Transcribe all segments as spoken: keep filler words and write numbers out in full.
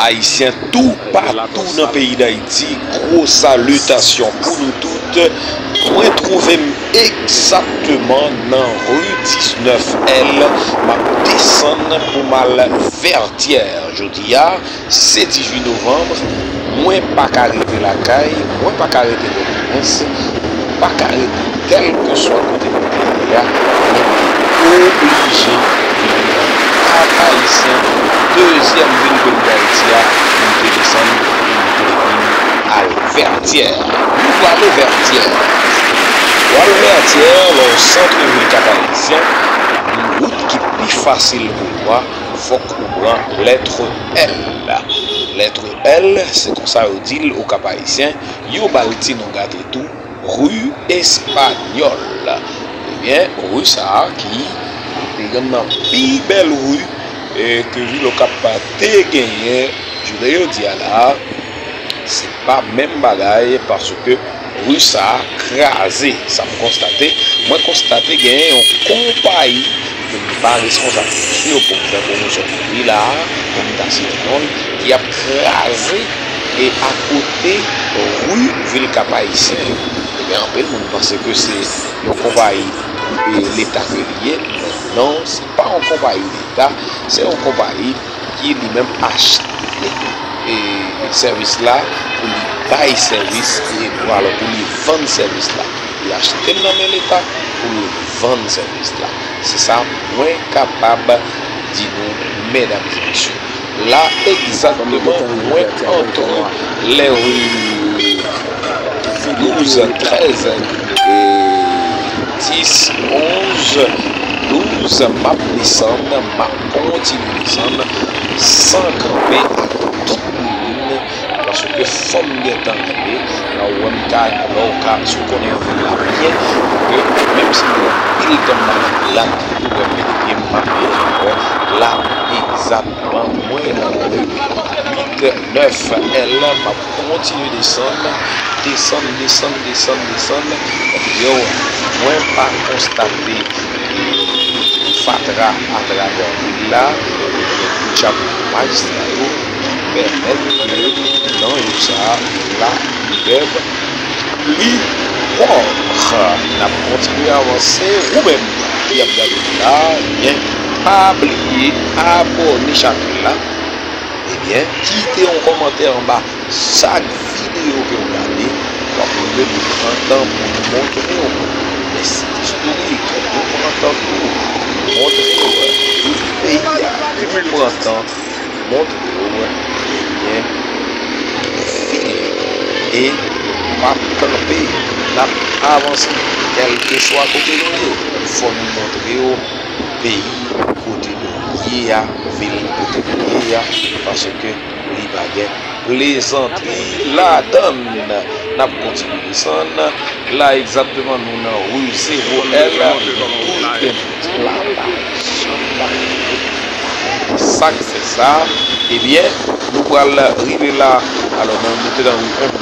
Ayisyen toupatou nan peyi Dayiti, gwo salitasyon pou nou tout. Mwen twouve m egzakteman nan ri diznèf L, m ap desann pou m al Vètyè. Jodi a, se dizuit novanm, mwen pa ka rete lakay, mwen pa ka rete Pòtoprens, mwen pa ka rete kèlkeswa kote mwen te ye a, mwen te oblije vin nan Kap Ayisyen, dezyèm vil peyi Dayiti a, pou m te desann, pou m te vin al Vètyè. Nou prale Vètyè. Ou al Vètyè, lè w sot nan vil Kap Ayisyen, yon wout ki pi fasil pou ou a, fòk ou pran lèt L. Lèt L, se konsa yo di l o Kap Ayisyen, yo ba l ti non gate tou, Ri Espanyòl. Ebyen, ri sa a ki te yonn nan pi bèl ri, e, ke vil Okap te genyen, jounen jodi a la, se pa menm bagay, paske ri sa a kraze. Sa m konstate. Mwen konstate genyen yon konpayi ke m pa responsab sou yo pou m fè pwomosyon pou li la a, pou m ta site non l, ki ap kraze e akote ri vil Kap Ayisyen yo. Ebyen, anpil moun panse ke se yon konpayi, e, leta ke li ye, men non, se pa yon konpayi leta, se yon konpayi ki li menm achte, e, sèvis la pou li bay sèvis, e, ou alò pou li vann sèvis la. Li achte l nan men leta pou li vann sèvis la. Se sa mwen kapab di nou, medam e mesye. La egzakteman, mwen antre lè ri douz, trèz, e dis, onz, douz, m ap desann, m ap kontinye desann san kanpe ak tout moun, paske fò m gentan kanpe. Lè w wè m ka, lè w ka, si w konnen yon vil la byen, ke menm si m gen anpil tan m pa nan vil la, ou wè m mete pye m, m ap desann ankò. La egzakteman, mwen nan ri uit, nèf L, m ap kontinye desann, desann, desann, desann, desann. Yo, mwen pa konstate, e, fatra atravè vil la, ebyen, koutcha majistra yo ki pèmèt ke nan yo sa la, li menm, li pwòp. N ap kontinye avanse, ou menm ki ap gade la, ebyen, pa bliye abòne chanèl la. Ebyen, kite yon kòmantè anba chak videyo ke w gade. W ap wè ke nou pran tan pou nou montre w. Men si istorik, nou pran tan pou nou montre w. Tout peyi a, nou pran tan pou nou montre w. Ebyen, nou fini. E nou p ap kanpe, n ap avanse. Kèlkeswa kote nou ye, fò nou montre w peyi kote nou ye a, vil kote nou ye a, paske li pa gen plezantri ladan l. N ap kontinye desann. La egzakteman, nou nan ri zewo L, nou toujou gen moun la pa janm pa konnen sa k fè sa. Ebyen, nou pral rive la. Alò, nou, nou te nan ri en.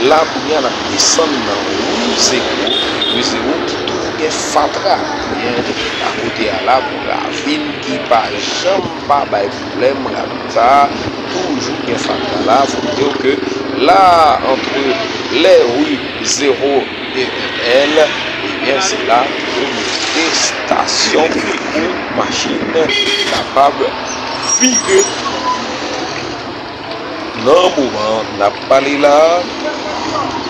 La, kounye a, n ap desann nan ri zewo. Ri zewo ki toujou gen fatra. Ebyen, akote a la, ravin ki pa janm pa bay pwoblèm, ravin sa a toujou gen fatra la. Fò m di w ke la, antre lè ri zewo e en L, ebyen, se la pou mete estasyon pou machin kapab vire. Nan moman n ap pale la,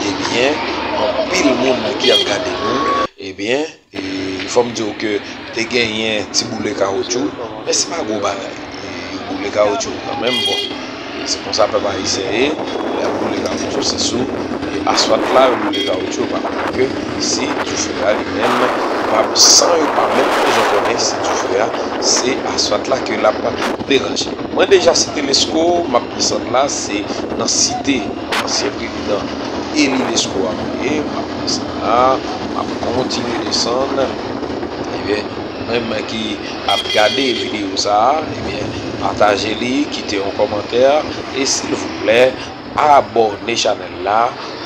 ebyen, anpil moun ki ap gade nou, ebyen, e, fò m di w ke te genyen ti boule kawotchou, men se pa gwo bagay. E, yo boule kawotchou kanmenm, bon. E se konsa pèp ayisyen ye, lè y ap boule kawotchou, se sou, e, asfalt la, yo boule kawotchou, yo pa konnen ke se dife a li menm, pa, san yo pa menm bezwen konnen se dife a, se asfalt la ke l ap deranje. Mwen deja site Lesko, m ap desann la, se nan site ansyen prezidan Eli Lesko a mwen ye, m ap desann la, m ap kontinye desann. Ebyen, ou menm ki ap gade videyo sa a, ebyen, pataje li, kite yon kòmantè, e silvouplè, abòne chanèl la,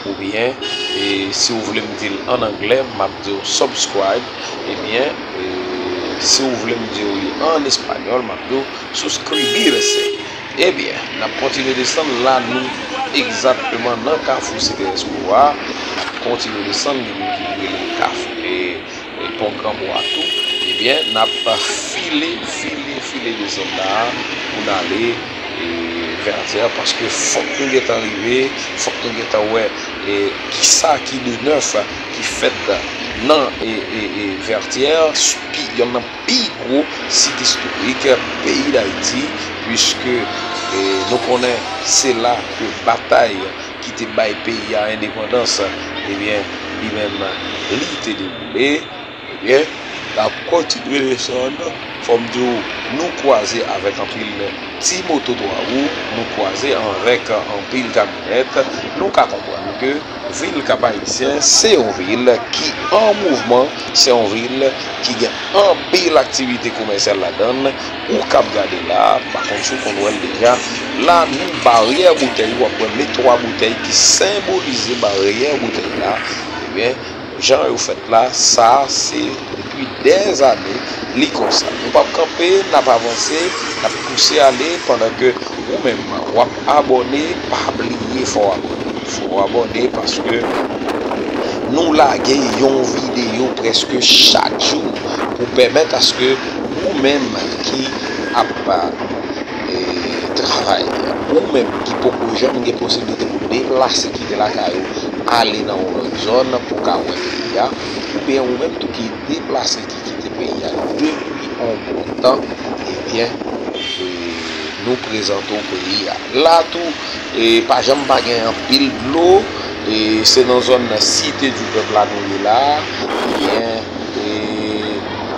oubyen, e, si w vle m di l ann anglè, m ap di w subscribe, ebyen, e, si w vle m di w li ann espanyòl, m ap di w suscribirse. Ebyen, n ap kontinye desann la, nou egzakteman nan kafou Site Lèsko a. N ap kontinye desann, gen moun ki rele kafou e, e Pon Granbo a tou. Ebyen, n ap file, file, file desann la pou n ale e, Vètyè, paske fòk nou gentan rive, fòk nou gentan wè e, kisa ki de nèf ki fèt nan e, e, e, Vètyè, pi, yonn nan pi gwo sit istorik peyi Dayiti, piske e, nou konnen se la ke batay ki te bay peyi a endepandans, ebyen, li menm, li te dewoule. Ebyen, n ap kontinye desann. Fò m di w, nou kwaze avèk anpil ti moto twa wou, nou kwaze avèk anpil kamyonèt. Nou ka konprann ke vil Kap Ayisyen se yon vil ki an mouvman, se yon vil ki gen anpil aktivite komèsyal ladan l. Ou k ap gade la, m pa konn si w konn wè l deja. La, nou Baryè Boutèy, w ap wè men twa boutèy ki senbolize Baryè Boutèy la. Ebyen, jan yo fèt la, sa se depi dèzane, li konsa. Nou p ap kanpe, n ap avanse, n ap pouse ale, pandan ke ou menm, w ap abòne, pa bliye fò w abòne. Fò w abòne paske nou lage yon videyo prèske chak jou pou pèmèt aske ou menm ki ap e, travay. Ou menm ki poko janm gen posiblite pou deplase kite lakay ou, ale nan yon lòt zòn pou ka wè peyi a, oubyen ou menm tou ki deplase ki kite peyi a depi yon bon tan, ebyen, e, nou prezante w peyi a. La tou, e, pa janm pa gen anpil dlo, e, se nan zòn Cité du Peuple la nou ye la, ebyen, e,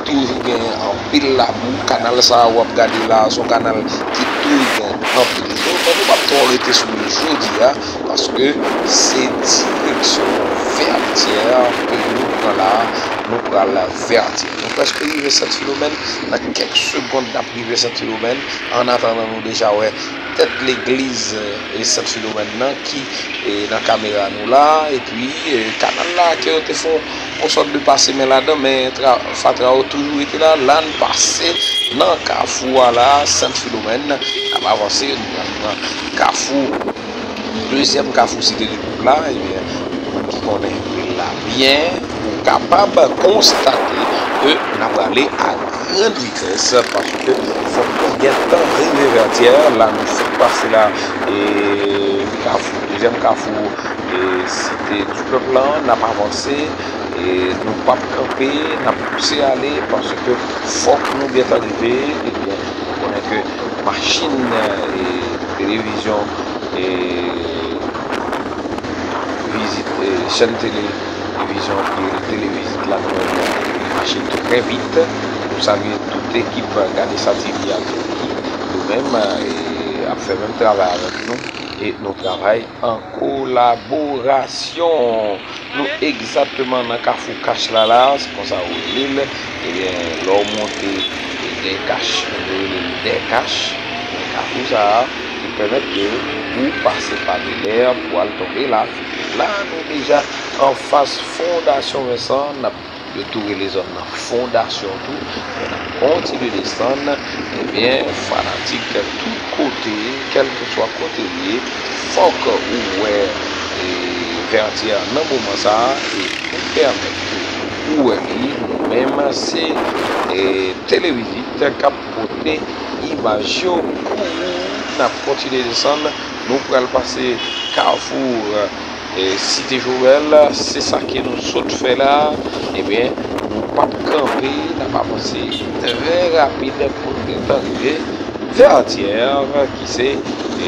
toujou gen anpil labou. Kanal sa a w ap gade la a, se yon kanal ki toujou gen anpil dlo, men nou p ap twò rete sou li jodi a, paske se direksyon Vètyè ke nou pran la a, nou pral Vètyè. Nou prèske rive Sent Filomèn, nan kèk segonn n ap rive Sent Filomèn, annatandan nou deja wè tèt legliz e, Sent Filomèn nan ki e, nan kamera nou la, epi e, kanal la ke yo te fè yon sòt de pase men ladan, men tra, fatra yo toujou rete la. La n pase nan kafou a la, Sent Filomèn, n ap avanse nan, nan kafou, dezyèm kafou Site de Pèp la, ebyen, pou moun ki konnen vil la byen, ou kapab konstate ke n ap prale a grann vitès, paske fòk nou gentan rive Vètyè, la nou fèk pase la, e, kafou, dezyèm kafou, e, Site du Pèp lan, n ap avanse, e, nou p ap kanpe, n ap pouse ale, paske fòk nou gentan rive, ebyen, nou konnen ke machin, e, televizyon, e, vizit, e, chèn tele, televizyon ki rele Televizit la, nou wè machin tou trè vit. Nou salye tout ekip Gade Sa TV a tou ki, nou menm, e, ap fè menm travay avèk nou. E nou travay an kolaborasyon. Nou egzakteman nan kafou Kach la la, se konsa yo rele l. Ebyen, lè w monte Dèkach, yo rele l Dèkach. Men kafou sa a, li pèmèt ke ou pase pa Bèlè pou al tonbe Lafik. La, nou deja anfas Fondasyon Vensan, n ap, yo tou rele zòn nan Fondasyon tou, men n ap kontinye desann. Ebyen, fanatik tout kote, kèlkeswa kote w ye, fòk ou wè, e, Vètyè nan moman sa a, e pou pèmèt ke ou wè li, nou menm, se, e, Televizit k ap pote imaj yo pou ou. N ap kontinye desann, nou pral pase kafou, e, Site Jowèl, se sa ke nou sot fè la. Ebyen, nou p ap kanpe, n ap avanse trè rapid pou n gentan rive Vètyè, ki se, e,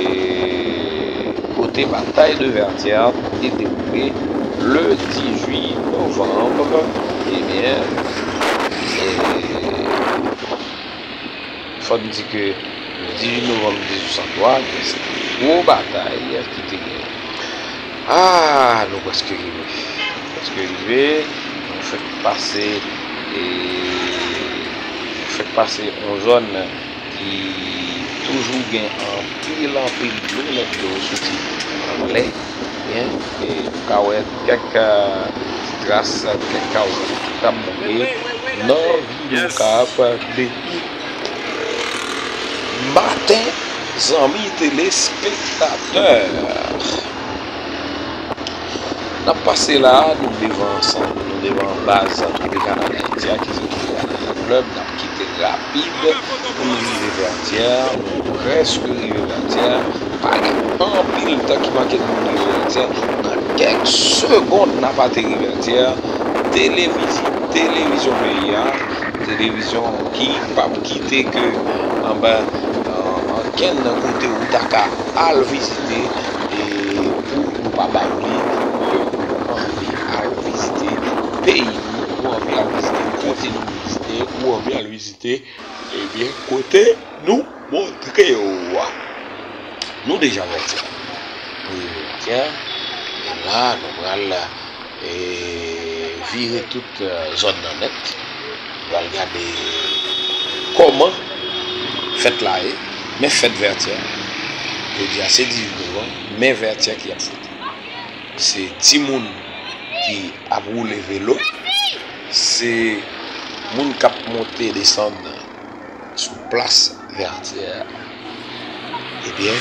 kote batay de Vètyè te dewoule le dizuit novanm. Ebyen, e, fò n di ke le dizuit novanm mil uit san twa, gen se te gwo batay ki te genyen. Ah, nou prèske rive. Nou prèske rive. Nou fèk pase, e, nou fèk pase yon zòn ki toujou gen anpil, anpil dlo, lè dlo soti anlè. Ebyen, e, nou ka wè kèk, e, ti tras, kèk kawou ki t ap boule nan vil Okap depi maten. Zanmi telespektatè, n ap pase la, nou devan sant, nou devan baz Twoupe Kanal Ayiti a ki se Twoupe Kanal Klèb. N ap kite rapid pou nou rive Vètyè. Nou prèske rive Vètyè. Pa gen anpil tan ki manke pou nou rive Vètyè. Nan kèk segonn, n ap ateri Vètyè. Televizi-, televizyon peyi a, televizyon ki p ap kite ke anba, an, ankenn kote ou ta ka al vizite, e pou nou pa bay li, ke ou anvi al vizite peyi nou, ou anvi al vizite kote nou vizite, ou anvi al vizite, ebyen, kote nou montre w a. Nou deja Vètyè. Nou rive Vètyè. E la, nou pral, e, vire tout, e, zòn nan nèt. Nou pral gade kòman fèt la ye. Men fèt Vètyè. Jodi a se dizuit novanm. Men Vètyè ki ap fete. Se timoun ki ap woule velo. Se moun k ap monte desann sou plas Vètyè a. Ebyen,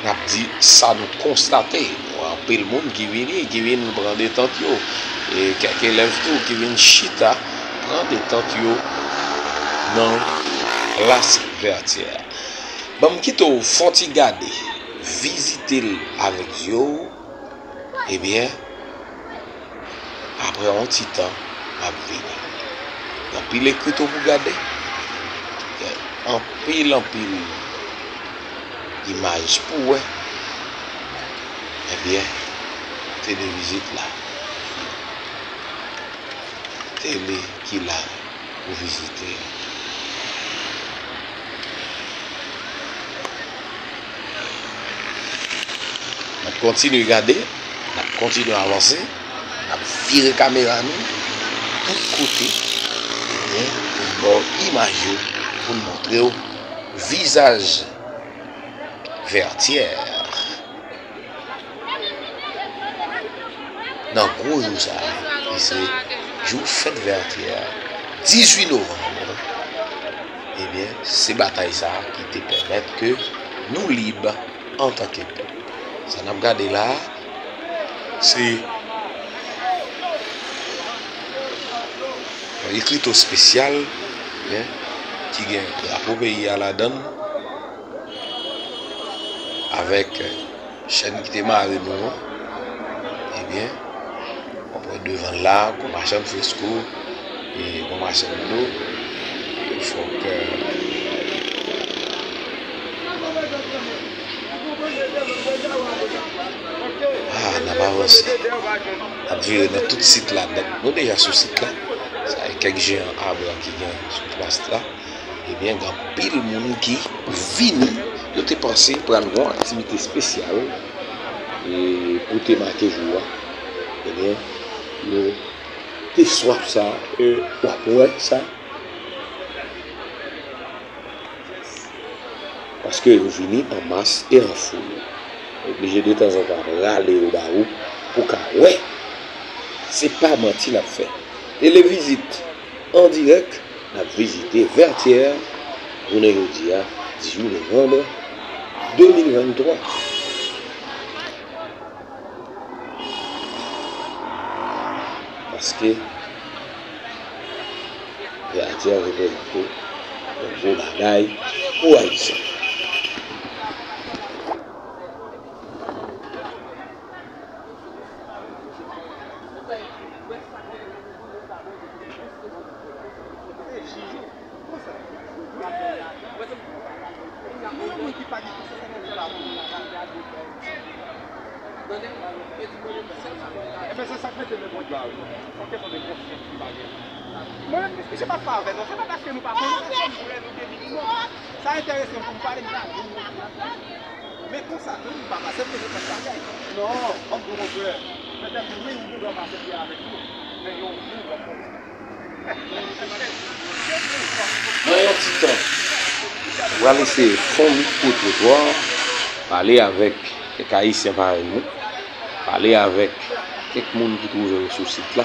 n ap di sa nou konstate. Nou wè anpil moun ki vini, ki vin pran detant yo. E kèk elèv tou ki vin chita, pran detant yo nan plas Vètyè a. Ban m kite w fè yon ti gade, vizite l avèk zye w, ebyen, apre yon ti tan, m ap vini. Gen anpil ekrito pou gade. Gen anpil, anpil imaj pou wè. Ebyen, televizit la. Tele ki la pou vizite. N ap kontinye gade, n ap kontinye avanse, n ap vire kamera nou tout kote, ebyen, pou n ba w imaj yo, pou n montre w vizaj Vètyè. Nan gwo jou sa a, ki se jou fèt Vètyè a, dizuit novanm, ebyen, se batay sa a ki te pèmèt ke nou lib antanke pèp. Sa n ap gade la a, se yon ekrito espesyal, en, ki gen drapo peyi a ladan l, avèk chèn ki te mare nou an. Ebyen, w ap wè devan l la, gon machann fresko, e gon machann dlo, e fòk, e, a, n ap avanse. N ap vire nan tout sit la nèt. Nou deja sou sit la. Sa e kèk jeyan abra ki gen sou plas la. Ebyen, gen anpil moun ki vini, yo te panse pral gen yon aktivite espesyal, e pou te make jou a. Ebyen, yo te swaf sa, e w ap wè sa. Paske yo vini an mas e an foul. Oblije detanzantan rale yo ba ou pou ka wè. Se pa manti n ap fè. Televizit an dirèk, n ap vizite Vètyè, jounen jodi a, dizuit novanm de mil venntwa. Paske Vètyè reprezante yon gwo bagay pou Ayisyen. Ebyen, se sa k mete men mwen dwa wi. Fòk e fòk de konfyans ki pa gen. Mwen menm, misye pa t pa avè nou. Se pa paske nou pa konnen, se konn frè nou te vin non. Sa enterese m pou m pale, m ka di w. Men konsa menm, m p ap aksepte nenpòt bagay. Non, m ap di w kontrè. Petèt wi, ou gen dwa pa aksepte avèk nou, men yon jou w ap konnen. Nan yon ti tan, m pral eseye fè yon mikwo twotwa, pale avèk kèk Ayisyen parèy nou, pale avèk kèk moun ki twouve yo sou sit la,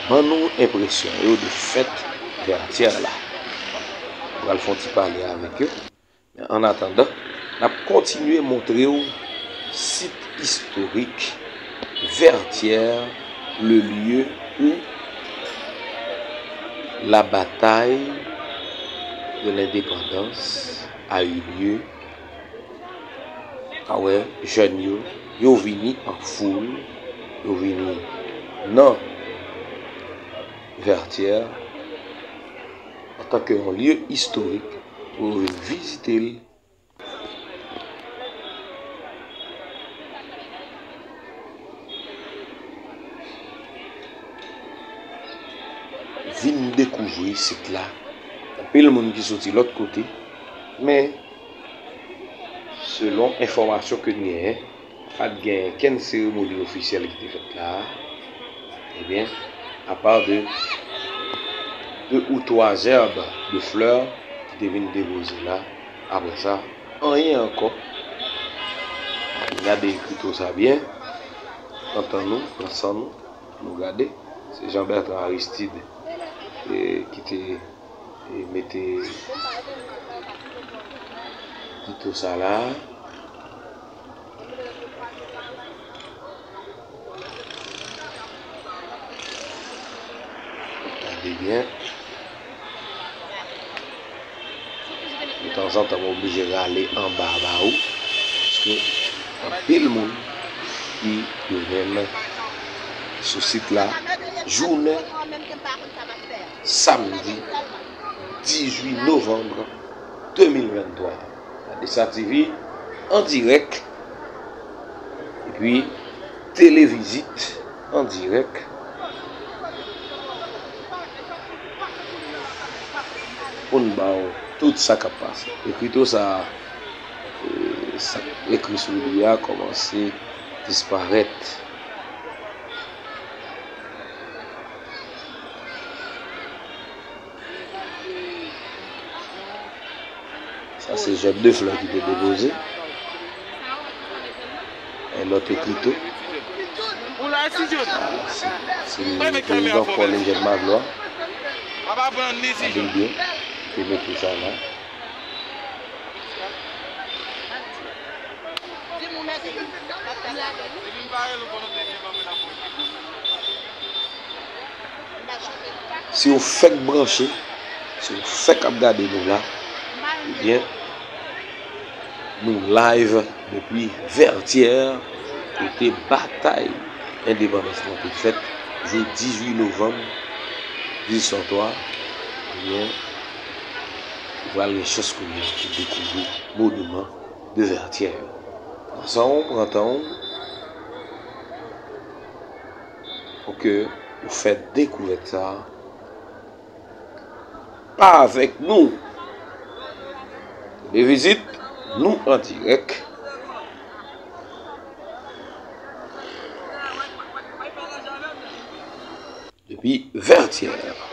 ban nou enpresyon yo de fèt Vètyè la. Pral fè yon ti pale avèk yo. Men an atandan, n ap kontinye montre w sit istorik Vertières, le lieu où la bataille de l'indépendance a eu lieu. A wè, jèn yo, yo vini an foul, yo vini nan Vertières antanke yon lye istorik pou yo vin vizite l. Vin dekouvri sit la. Anpil moun ki soti lòt kote, men selon enfòmasyon ke n genyen, pa t gen kenn seremoni ofisyèl ki te fèt la a. Ebyen, apa de de ou twa zèb de flè ki te vin depoze la, apre sa, anyen ankò. Gade ekrito sa byen, pran tan nou, pran san nou, nou gade. Se Jean Bertrand Aristide, e, ki te, e, mete ekrito sa la. Gade byen. Detanzantan, mwen oblije rale anba ba ou. Paske anpil moun ki yo menm sou sit la, jounen samdi dizuit novanm de mil venntwa. Gade sa T V an dirèk. Epi, televizit an dirèk pou n ba w tout sa k ap pase. Ekrito sa a, e, sa k ekri sou li a kòmanse disparèt. Sa se jèb de flè ki te depoze. E lòt ekrito. Sa se, se prezidan Paul Eugène Magloire. Gade l byen. Te mete sa la. Si w fèk branche, si w fèk ap gade nou la, ebyen, nou live depi Vertières, kote batay endepandans lan te fèt, jou dizuit novanm dizuit san twa, ebyen, ou pral gen chans kounye a pou dekouvri monuman de Vertières yo. Pran san w, pran tan w, pou ke ou fè dekouvèt sa a pa avèk nou. Revizit nou an dirèk depi Vertières.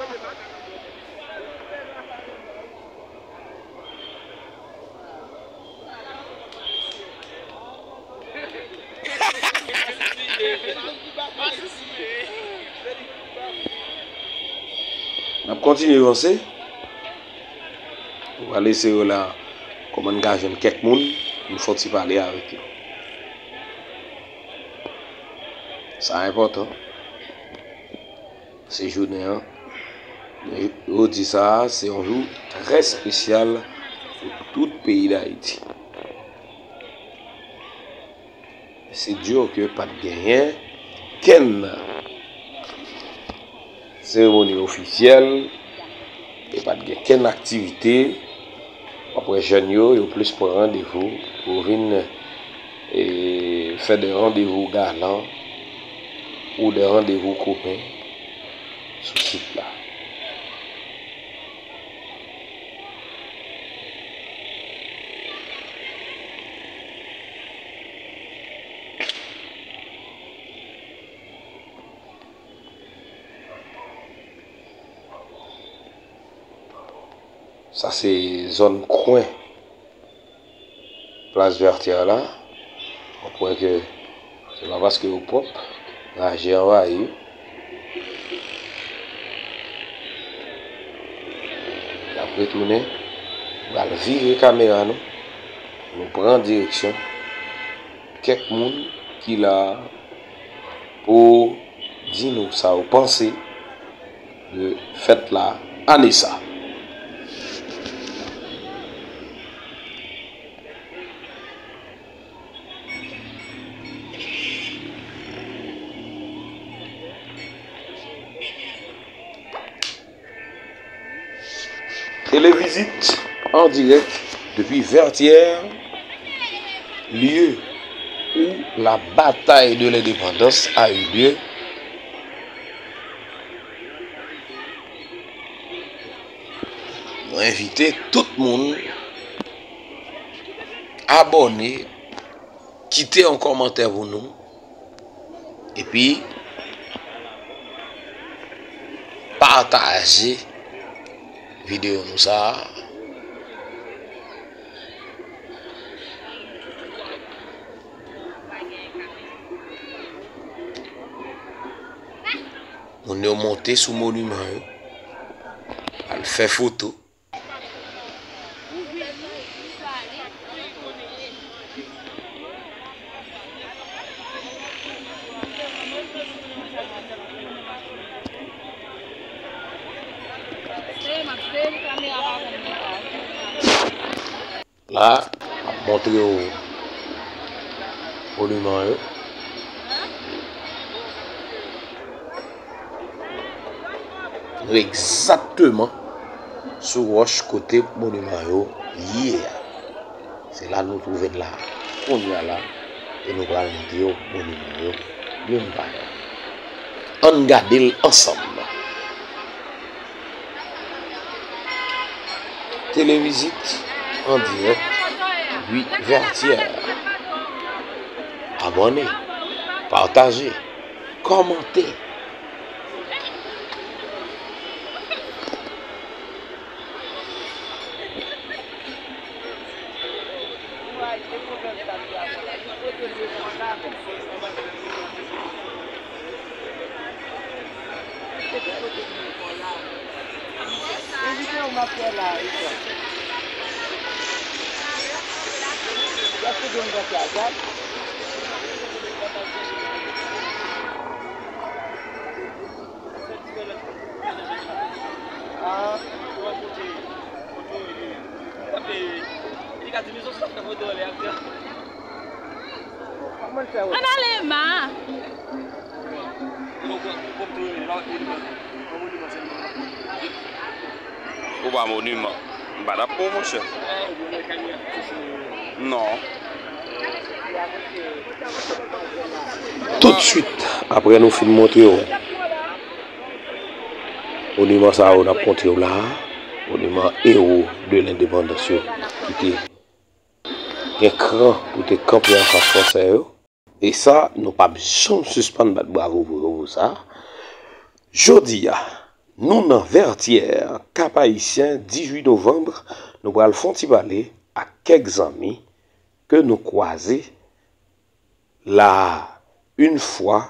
N ap kontinye vanse. Nou pral eseye wè la kòman n ka jwenn kèk moun pou n fè yon ti pale avèk yo. Sa enpòtan. Se jounen an. Jodi sa a, se yon jou trè espesyal pou tout peyi Dayiti. Se di ke pa t genyen kenn seremoni ofisyèl, e pa t gen kenn aktivite. W ap wè jèn yo, yo plis pran randevou pou vin, e, fè de randevou galan ou de randevou koken sou sit la. Sa se zòn kwen Plas Vertières la. W ap wè ke se pa paske yo pwòp, raje anvayi yo. Y ap retounen. Pral vire kamera nou, nou pran direksyon kèk moun ki la pou di nou sa yo panse de fèt la ane sa. Télévisite en direct depuis Vertières, lieu où la bataille de l'indépendance a eu lieu. Nou envite tout moun abòne, kite yon kòmantè pou nou, epi pataje videyo nou sa a. Moun yo monte sou moniman yo, al fè foto. La, m ap montre w moniman yo. Nou egzakteman sou wòch kote moniman yo ye a. Se la nou twouve n la kounye a la, e nou pral montre w moniman yo youn pa youn. Ann gade l ansanm. Télévisite en direct, huit Vertières. Abòne, pataje, kòmante. Ann ale, ma. Ou pa moniman. M pa t ap pran, monchè. Non. Toutswit apre nou fin montre w moniman sa yo n ap montre w la a, moniman ewo de lendepandans yo ki te gen kran pou te kanpe anfas fransè yo. E sa, nou p ap janm sispann bat bravo pou yo pou sa. Jodi a, nou nan Vètyè, Kap Ayisyen, dizuit novanm, nou pral fè yon ti pale ak kèk zanmi ke nou kwaze la a, yon fwa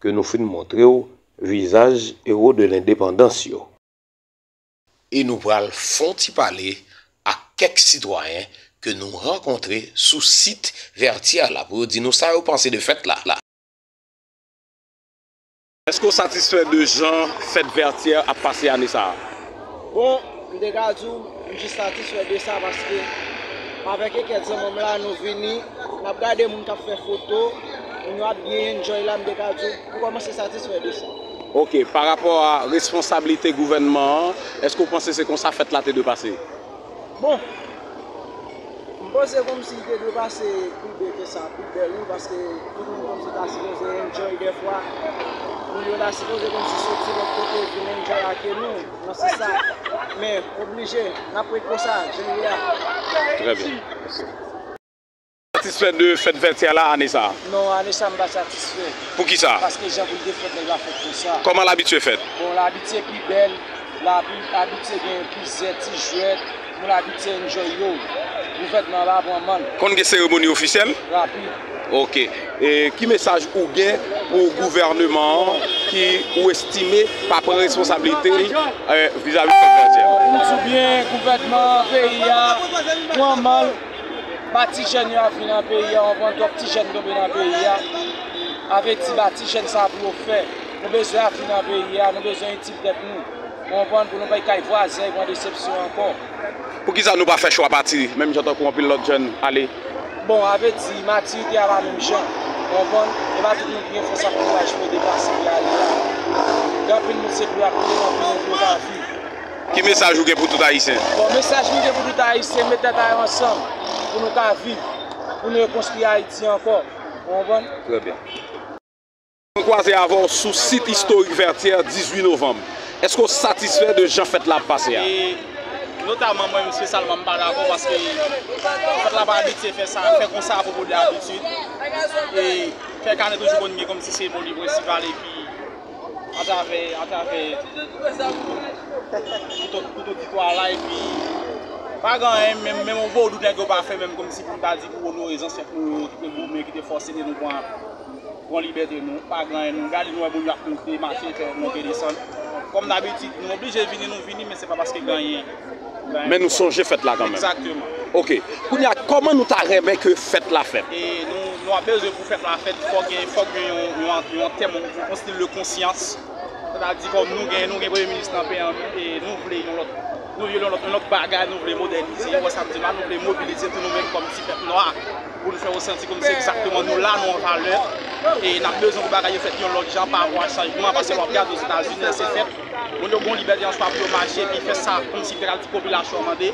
ke nou fin montre w vizaj ewo de lendepandans yo. E nou pral fè yon ti pale ak kèk sitwayen ke nou rankontre sou sit Vètyè la pou yo di nou sa yo panse de fèt la. Èske w satisfè de jan fèt Vètyè ap pase ane sa a? Bon, m te ka di w, m jis satisfè de sa paske avèk kèk zanmi m la, nou vini, n ap gade moun k ap fè foto, moun yo ap byen enjoy la, m te ka di w, m kòmanse satisfè de sa. Ok, pa rapò a responsablite gouvènman an, èske w panse se konsa fèt la te dwe pase? Bon, m panse kòmsi li te dwe pase pi byen ke sa, pi bèl, wi, paske tout moun kòmsi ta sipoze enjoy dèfwa. Moun yo ta sipoze kòmsi soti lòt kote vin enjoy ake nou, nan sans sa. Men, oblije, n ap ret konsa, jan l ye a. Trè byen. Mèsi. Satisfè de fèt Vètyè la ane sa a? Non, ane sa a m pa satisfè. Poukisa? Paske jan pou l te fèt la, li pa fèt konsa. Kòman l abitye fèt? Bon, l abitye pi bèl, l abi-, abitye gen plizyè ti jwèt, moun abitye enjoy yo. Gouvènman an pa pran mann. Konn gen seremoni ofisyèl? Rapid. Ok. E ki mesaj ou gen pou gouvènman an ki ou estime pa pran responsablite l, eh, vizavi fèt Vètyè? Fout sou byen, gouvènman, peyi a, pran manl, ba ti jèn yo ap vin nan peyi a, w konprann, twòp ti jèn tonbe nan peyi a. Avèti ba ti jèn sa pou yo fè. Nou bezwen ap vin nan peyi a, nou bezwen itil tèt nou. Ou konprann, pou nou pa kay vwazen, pran desepsyon ankò. Poukisa nou pa fè chwa pati, menm jan tankou anpil lòt jèn ale? Bon, avèti, matirite a pa menm jan. Ou konprann? E pa tout moun ki gen fòs ak kouraj pou yo deplase pou y ale la. Gen anpil moun se pou y ap kite, anpil moun pou yo ka viv. Ki mesaj ou gen pou tout Ayisyen? Bon, mesaj mwen gen pou tout Ayisyen, met tèt a yo ansanm pou nou ka viv, pou nou rekonstwi Ayiti ankò. Ou konprann? Trè byen. Mwen kwaze avè w sou sit istorik Vètyè, dizuit novanm. Èske w satisfè de jan fèt la ap pase a? E notaman mwen, espesyalman, m pa dakò paske fèt la pa abitye fè sa, fè konsa a pwopo de abitid. E fè kanè toujou konn gen kòmsi seremoni prensipal epi atravè, atravè tout, tout oditwa la, epi pa gen anyen, menm, menm yon vodou nèg yo pa fè, menm kòmsi pou m ta di pou onore zansèt nou yo ki te goumen, ki te fòse nou pran, pran libète nou, pa gen anyen, nou gade nou wè moun yo ap monte, mache, fè monte desann. Kòm dabitid, nou oblije vini, nou vini, men se pa paske gen anyen. Men nou sonje fèt la kanmenm. Egzakteman. Ok. Kounye a, kòman nou ta renmen ke fèt la fèt? E nou, nou ap bezwen pou fèt la fèt, fòk gen, fòk gen yon, yon, yon tèm, yon, yon stil de konsyans. Sètadi, kòm nou gen, nou gen premye minis nan peyi an, e nou vle yon lòt, nou vle yon lòt, yon lòt bagay, nou vle modènize, ou wè sa m di la, nou vle mobilize tou nou menm kòm ti pèp nwa, pou nou fè yo santi kòmsi egzakteman nou la, nou an valè, e n ap bezwen pou bagay yo fèt yon lòt jan pa rapò a chanjman, paske lè w ap gade Ozetazini, lè se fèt, moun yo gen yon libète an swa pou yo mache, epi fè sa kòmsi literalman popilasyon an mande.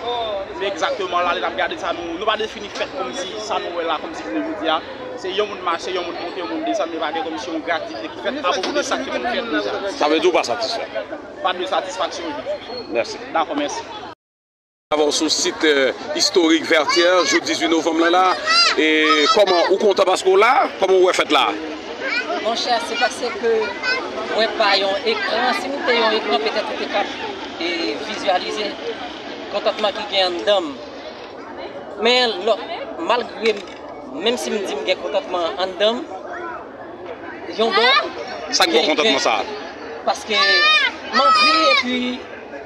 Men egzakteman la, lè n ap gade sa, nou, nou pa defini fèt kòmsi sa nou wè la, kòmsi jounen jodi a. Se yon moun mache, yon moun monte, yon moun desann, men pa gen kòmsi yon gradite ki fèt apwopo de sa ki konn fèt deja. Sa vle di w pa satisfè? Pa de satisfaksyon ditou. Mèsi. Dakò, mèsi. Avè w sou sit, euh, istorik Vètyè, jou dizuit novanm lan la. E kòman, ou kontan paske w la? Kòman w wè fèt la? Monchè, se paske mwen pa yon ekran. Si m te yon ekran, petèt ou te ka, e, vizyalize kontantman ki gen anndan m. Men lò, malgre m, menm si m di m gen kontantman anndan m, yon bò. Sa k ba w kontantman sa a? Paske m anvi epi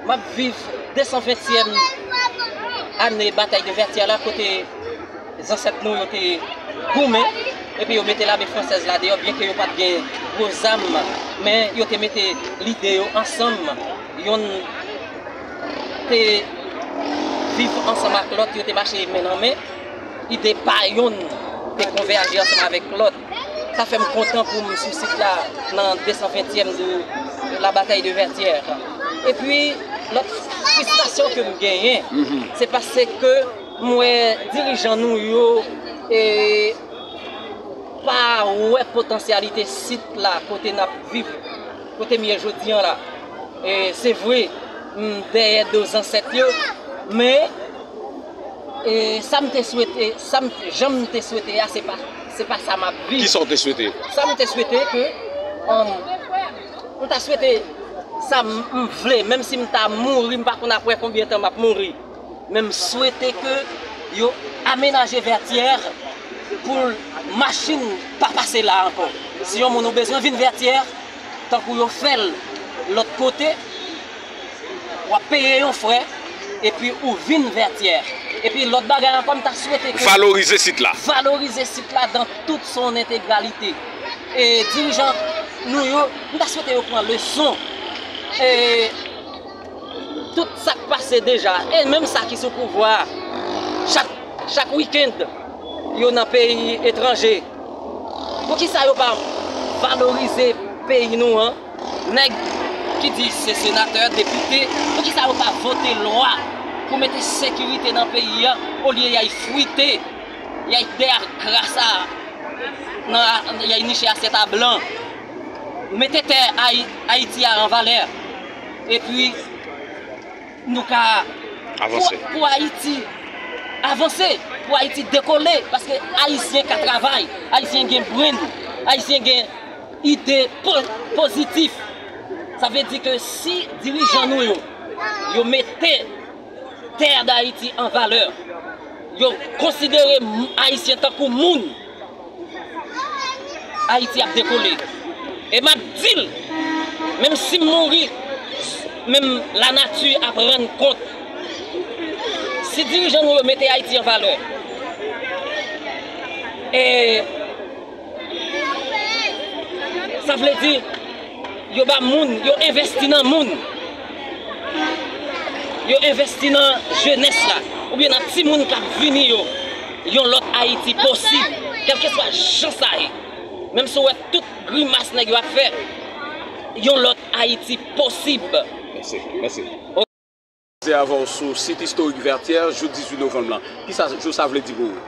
m ap viv de san ventyèm ane batay de Vètyè la, kote zansèt nou yo te goumen, epi yo mete lame fransèz la deyò, byenke yo pa t gen gwo zam, men yo te mete lide yo ansanm, yonn te viv ansanm ak lòt, yo te mache men nan men. Ide pa yonn te konvèje ansanm avèk lòt. Sa fè m kontan pou m sou sit la nan de san ventyèm de la batay de Vètyè. Epi, lòt fristrasyon ke m genyen, se paske m wè dirijan nou yo, e, pa wè potansyalite sit la kote n ap viv, kote m ye jodi an la. E, se vre, m dèyè do zansèt yo, men, e, sa m te swete, sa m, jan m te swete a, se pa, se pa sa m ap viv. Kisa w te swete? Sa m te swete ke, um, m ta swete sa m, m vle, menm si m ta mouri, m pa konn apre konbyen tan m ap mouri. Men m swete ke yo amenaje Vètyè pou machin pa pase la ankò. Si yon moun ou bezwen vin Vètyè, tankou yo fè l lòt kote, w ap peye yon frè, epi ou vin Vètyè. Epi lòt bagay ankò, m ta swete ke valorize sit la dan tout son entegralite. E dirijan nou yo, m ta swete yo pran leson. E tout sa k pase deja, e menm sa ki sou pouvwa a, chak, chak wikenn, yo nan peyi etranje. Poukisa yo pa valorize peyi nou an? Nèg ki di se senatè, depite, poukisa yo pa vote lwa pou mete sekirite nan peyi a, olye y ay frite, y ay dèyè kras a, nan, y ay niche asyèt a blan? Mete tè Ayi-, Ayiti a an valè. Epi, nou ka avanse. Pou, pou Ayiti avanse, pou Ayiti dekole, paske Ayisyen ka travay, Ayisyen gen brain, Ayisyen gen ide po-, pozitif. Sa vle di ke si dirijan nou yo, yo mete tè Dayiti an valè, yo konsidere m-, Ayisyen tankou moun, Ayiti ap dekole. E m ap di l, menm si m mouri, Menm lanati ap rann kont. Si dirijan nou yo mete Ayiti an valè, e sa vle di, yo ba moun, yo envèsti nan moun, yo envèsti nan jenès la, oubyen nan timoun k ap vini yo, yon lòt Ayiti posib, kèlkeswa jan sa ye. Menm si w wè tout grimas nèg yo ap fè, yon lòt Ayiti posib. Mèsi, mèsi. Koze avè w sou sit istorik Vètyè, jou dizuit novanm lan. Kisa jou sa vle di pou ou?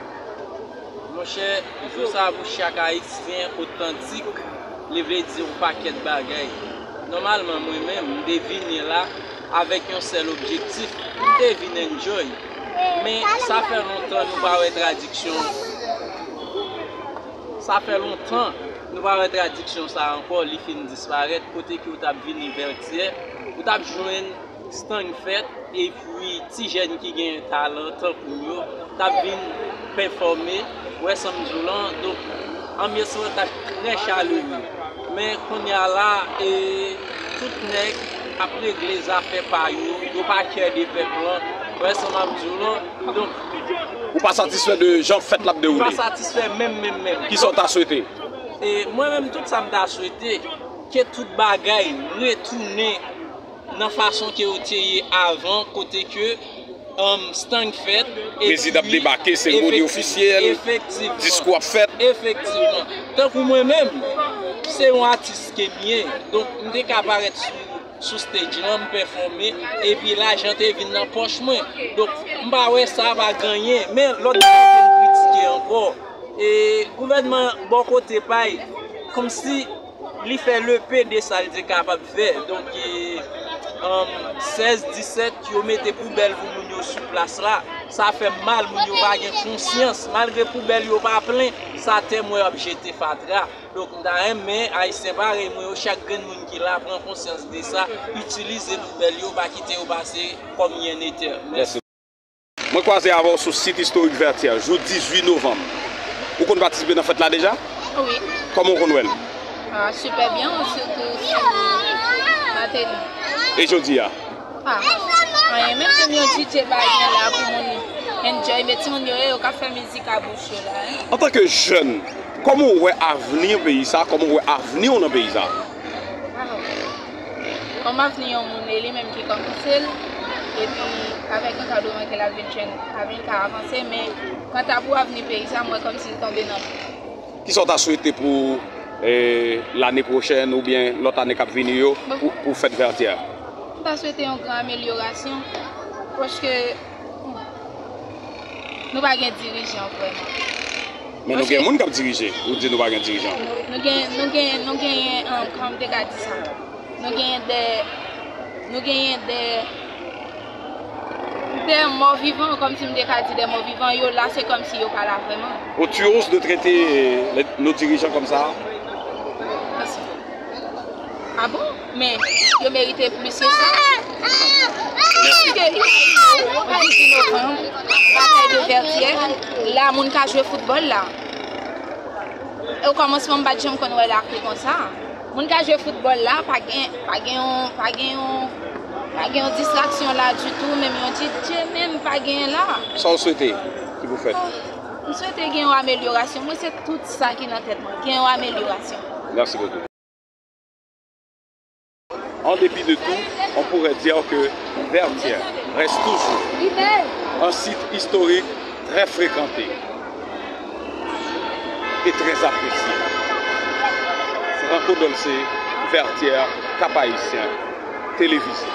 Monchè, jou sa pou chak Ayisyen otantik, li vle di yon pakèt bagay. Nòmalman, mwen menm, m te vini la avèk yon sèl objektif, m te vin enjoy. Men sa fè lontan nou pa wè tradiksyon. Sa fè lontan nou pa wè tradiksyon sa ankò, li fin disparèt, kote ke w t ap vini Vètyè, ou t ap jwenn stang fèt, epi ti jèn ki gen talan tankou m yo t ap vin pèfòme, w wè sa m di w lan. Donk, anbyans lan t ap trè chalere. Men kounye a la, e, tout nèg ap regle zafè pa yo, yo pa kè de pèp lan, w wè sa m ap di w lan. Donk, ou pa satisfè de jan fèt la ap dewoule? M pa satisfè menm, menm, menm. Kisa w ta swete? E mwen menm, tout sa m ta swete, ke tout bagay retounen nan fason ke yo te ye avan, kote ke, um, stang fèt, epi prezidan ap debake, seremoni ofisyèl, efektivman, diskou ap fèt. Efektivman. Tankou mwen menm, se yon atis ke m ye, donk m te ka parèt sou, sou stage lan, m pèfòme, epi lajan te vin nan pòch mwen. Donk, m pa wè sa pa gen anyen. Men lòt bagay ke m kritike ankò, e gouvènman bò kote pa y, kòmsi li fè lepe de sa l te kapab fè. Donk, e, um, sèz disèt, yo mete poubèl pou moun yo sou plas la. Sa fè m mal, moun yo pa gen konsyans. Malgre poubèl yo pa plen, sa tè m wè y ap jete fatra. Donk, m ta renmen Ayisyen parèy mwen yo, chak grenn moun ki la, pran konsyans de sa, itilize poubèl yo, pa kite yo pase kòm yennetè. Mèsi. Mwen kwaze avè w sou sit istorik Vètyè, jou dizuit novanm. Ou konn patisipe nan fèt la deja? Wi. Kòman w konn wè l? Ah, sipè byen, sitou sou Mateli. E jodi a? Ah, anyen, menm pou m yon D J pa gen la pou moun enjoy, men timoun yo ye, yo ka fè mizik a bouch yo la, hein. Antanke jèn, kòman w wè avni peyi sa? Kòman w wè avni w nan peyi sa? Ah. Kòm avni yon moun, e li menm ki kòmanse l, epi avèk ankadreman ke l ap vin jwenn, ap vin ka avanse, men kanta pou avni peyi sa, m wè kòmsi l tonbe nan. Kisa w ta swete pou, eh, lane pwochèn oubyen lòt ane k ap vini yo pou, pou fèt Vètyè a? M ta swete yon gran amelyorasyon, paske nou pa gen dirijan vrèman. Men nou gen moun k ap dirije, ou di nou pa gen dirijan. Nou gen, nou gen, nou genyen, um, kòman m te ka di sa? Nou genyen de, nou genyen de, de mò vivan, kòmsi m te ka di de mò vivan, yo la, se kòmsi yo pa la vrèman. Ou tu oses de traiter, eh, les, nos dirigeants comme ça? Mèsi. Ah bon? Men yo merite plis ke sa. Paske, imajine w, dizuit novanm, batay de Vètyè, la moun ka jwe foutbòl la. E okòmansman, m pa t janm konn wè lakri konsa. Moun ka jwe foutbòl la, pa gen, pa gen yon, pa gen yon, pa gen yon distraksyon la ditou, menm yon D J menm pa genyen la. Sa w swete ki pou fèt? Ah, m swete gen yon amelyorasyon. Mwen, se tout sa ki nan tèt mwen, gen yon amelyorasyon. Merci beaucoup. En dépit de tout, on pourrait dire que Vertières reste toujours un site historique très fréquenté et très apprécié. Franco Dolce, Vertières, Cap-Haïtien, télévisé.